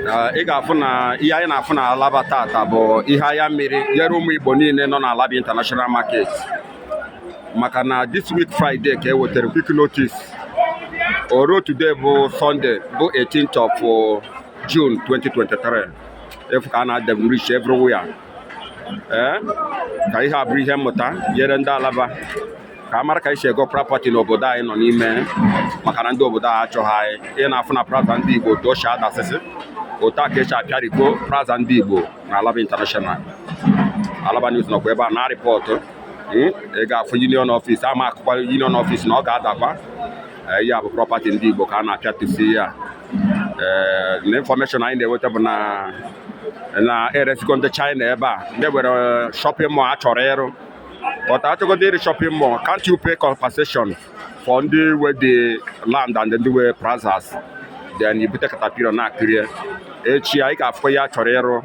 Ị ga-afụ na ihe anyị na-afụ na Alaba tata bụ ihe anya mmiri nyere ụmụ Igbo niile nọ na Alaba International Market, maka na this week Friday ka e wetara quick notice. O ruo today bụ Sunday bụ 18th of June 2023, efu ka a na-demolish everywhere. Ee, ka ihe a bụrụ ihe mmụta nyere ndị Alaba, ka a mara ka anyị si ego property n'obodo anyị nọ n'ime, maka na ndị obodo a achọghị anyị. Ị na-afụ na plaza ndị Igbo otu o si adasịsị, otu a ka esi apịariko plaza ndị Igbo na Alaba International. Alaba News nọkwa ebe a na report. Ị ga-afụ Union Office, ama akụkwa Union Office na ọ ga-adakwa. Ya bụ property ndị Igbo ka a na-apịatụsi ya. Ee, na information anyị na-enweta bụ na na eresigo ndị China ebe a, ndị nwere shopping mall a chọrọ ịrụ. But achọgodo ịrụ shopping mall, can't you pay compensation for ndị nwe the land and ndị nwe plazas? Then ibute caterpillar na-akịrị. Echi anyị ga-afụkwa ya chọrọ ịrụ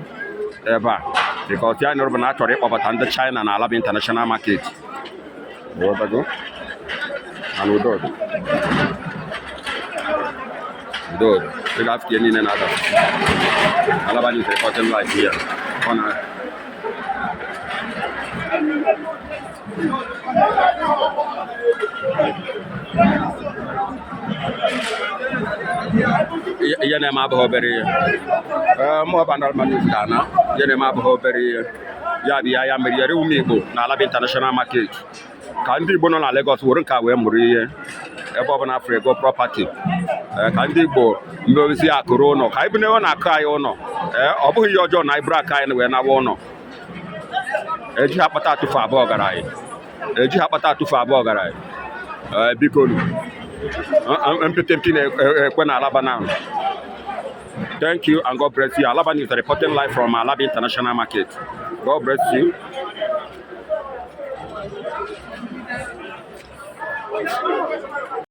ebe a, because ya nụrụ bụ na a chọrọ ịkpọbata ndị China na Alaba International Market. Ghọtago? Mana udo dị, udo dị. Ị ga-afụ ka ihe niile na-ada. Alaba News reporting live here. Ọ na ihe na-eme abụghị obere ihe. Ee, mụ ọba Alaba News ga-ana. Ihe na-eme abụghị obere ihe. Ya bụ ya mere yere ụmụ Igbo na Alaba International Market, ka ndị Igbo nọ na Lagos were nke a wee mụrụ ihe. Ebe ọ bụla afọ ego property, ka ndị Igbo mmeozi akụrụ ụlọ, ka anyị bụ na akụ anyị ụlọ. Ee, ọ bụghị ihe ọjọọ na anyị bụrụ aka anyị wee nawa ụlọ. Eji ha akpata atụfu abụọ gara anyị, eji ha akpata atụfu abụọ gara anyị. Ee, biko nu, mpịtị mpi na-ekwe na Alaba now. Thank you and God bless you. Alaba News reporting live from Alaba International Market. God bless you.